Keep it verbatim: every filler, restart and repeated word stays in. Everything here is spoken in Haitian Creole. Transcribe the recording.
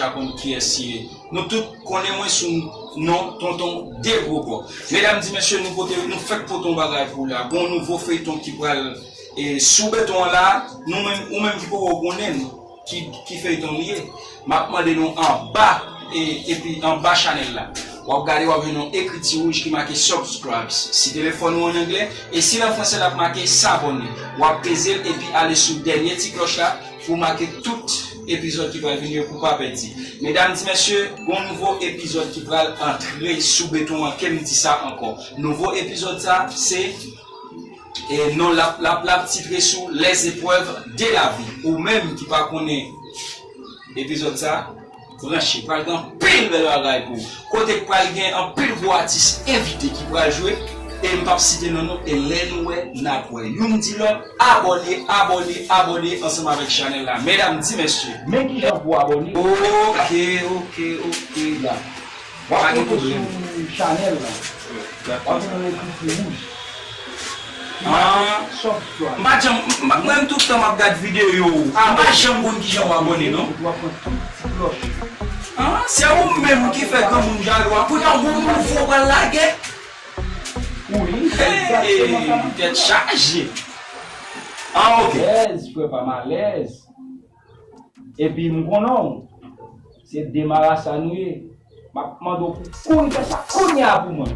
pa konn kiyès li ye. Nou tout konnen mwen sou non Tonton Degwobo. Medam, di mesye, nou pote, nou fèk pote yon bagay pou w la. Gon nouvo feyton ki pral, e, sou beton an la, nou menm, ou menm ki poko konnen l, ki, ki feyton li ye. M ap mande nou anba, e, epi anba chanèl la. W ap gade, w ap jwenn yon ekriti wouj ki make subscribes. Si telefòn ou an anglè, e si l an fransè, l ap make s'abonner. W ap peze l epi ale sou dènye ti klòch la pou make tout epizòd ki pral vini yo pou pa pèdi. Medam, di mesye, gon nouvo epizòd ki pral antre sou beton an, ke m di sa ankò. Nouvo epizòd sa, se, e, non, l ap, l ap, l ap titre sou Les épreuves de la vie. Ou menm ki pa konnen epizòd sa, branche. Pral gen anpil bèl bagay pou ou. Kote k pral gen anpil gwo atis envite ki pral jwe. E m p ap site non nou. E lè nou wè, n ap wè. Youn di lòt, abòne, abòne, abòne ansanm avèk chanèl la. Medam, di mesye. Men kijan pou abòne. Ok, ok, ok. La. W ap monte sou chanèl la. W ap jwenn yon ekriti wouj. Ah. Subscribe. M pa janm, m pa, mwen menm tout tan m ap gad videyo ou. M pa janm konn kijan w abòne, non. W ap pran tout ti klòch. Ah, se ou menm ki fè granmoun jalou a. Kounye a, gon nouvo pral lage. Wi, se egzakteman sa. Tèt chaje. Ah, ok. Alèz, frè pa m alèz. Epi m konnen w, se de marasa nou ye. M ap mande w pou kouri fè sa kounye a pou mwen.